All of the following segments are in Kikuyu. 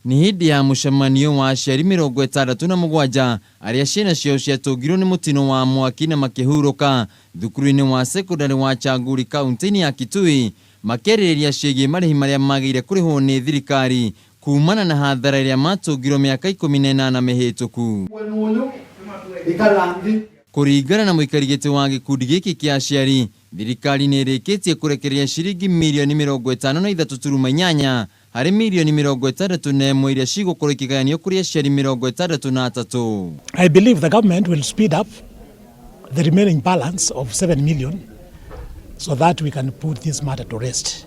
Nĩ hĩndĩ ya mũcemanio wa aciari 67 arĩa ciana ciao ciatũngirwo nĩ mũtino wa mwaki na makĩhurũka thukuru-inĩ wa sekondari wa Changuri kaunti-inĩ ya Kitui, makĩarĩrĩria ciĩgiĩ marĩhi marĩa magĩire kũrĩhwo nĩ thirikari kumana na hathara ĩrĩa matũngirwo mĩaka 18 mĩhĩtũku. Kũringana na mũikari gĩtĩ wa gĩkundi gĩkĩ kĩa aciari, thirikari nĩ ĩrĩkĩtie kũrekereria ciringi mirioni 53.8 harĩ mirioni 61 iria cigũkorwo ikĩgayanio kũrĩ aciari 63. I believe the government will speed up the remaining balance of 7 million so that we can put this matter to rest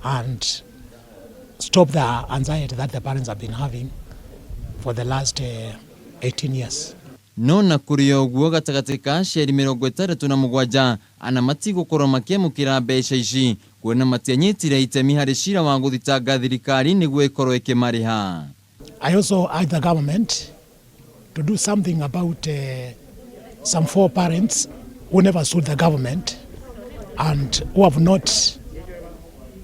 and stop the anxiety that the parents have been having for the last 18 years. No na kũrĩ ũguo, gatagatĩ ka aciari 67 ana matigũkorwo makĩamũkĩra mbeca ici kuona matianyitire itemi harĩ cira wa gũthitanga thirikari nĩguo ĩkorwo ĩkĩmarĩha. I also urge the government to do something about some four parents who never sued the government and who have not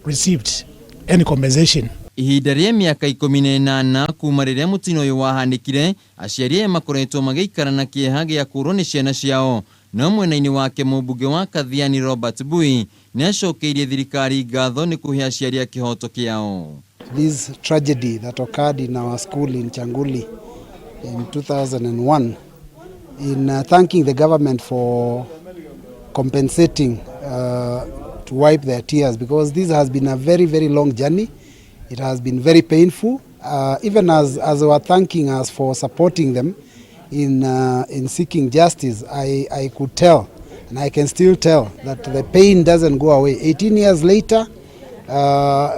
received any compensation. Ihinda rĩa mĩaka 18 kuma rĩrĩa mũtino ũyũ wahanĩkire, aciari aya makoretwo magĩikara na kĩeha gĩa kũrwo nĩ ciana ciao. No mwena-inĩ wake, mũmbunge wa Kathiani Robert Bui nĩ acokeirie thirikari ngatho nĩ kũhe aciari a kĩhoto kĩao. This tragedy that occurred in our school in Changuli in 2001, in thanking the government for compensating to wipe their tears, because this has been a very, very long journey. It has been very painful. Even as they were thanking us for supporting them in seeking justice, I could tell, and I can still tell, that the pain doesn't go away. 18 years later,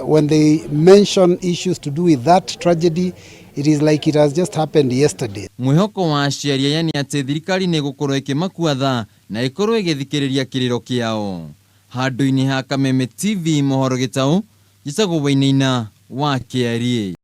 when they mention issues to do with that tragedy, it is like it has just happened yesterday. Mwĩhoko wa aciari aya nĩ atĩ thirikari nĩ ĩgũkorwo ĩkĩmakua tha na ĩkorwo ĩgĩthikĩrĩria kĩrĩro kĩao. Handũ-inĩ ha Kameme TV mohoro gĩtaũ, njĩtagwo Wainaina wa Kĩarie.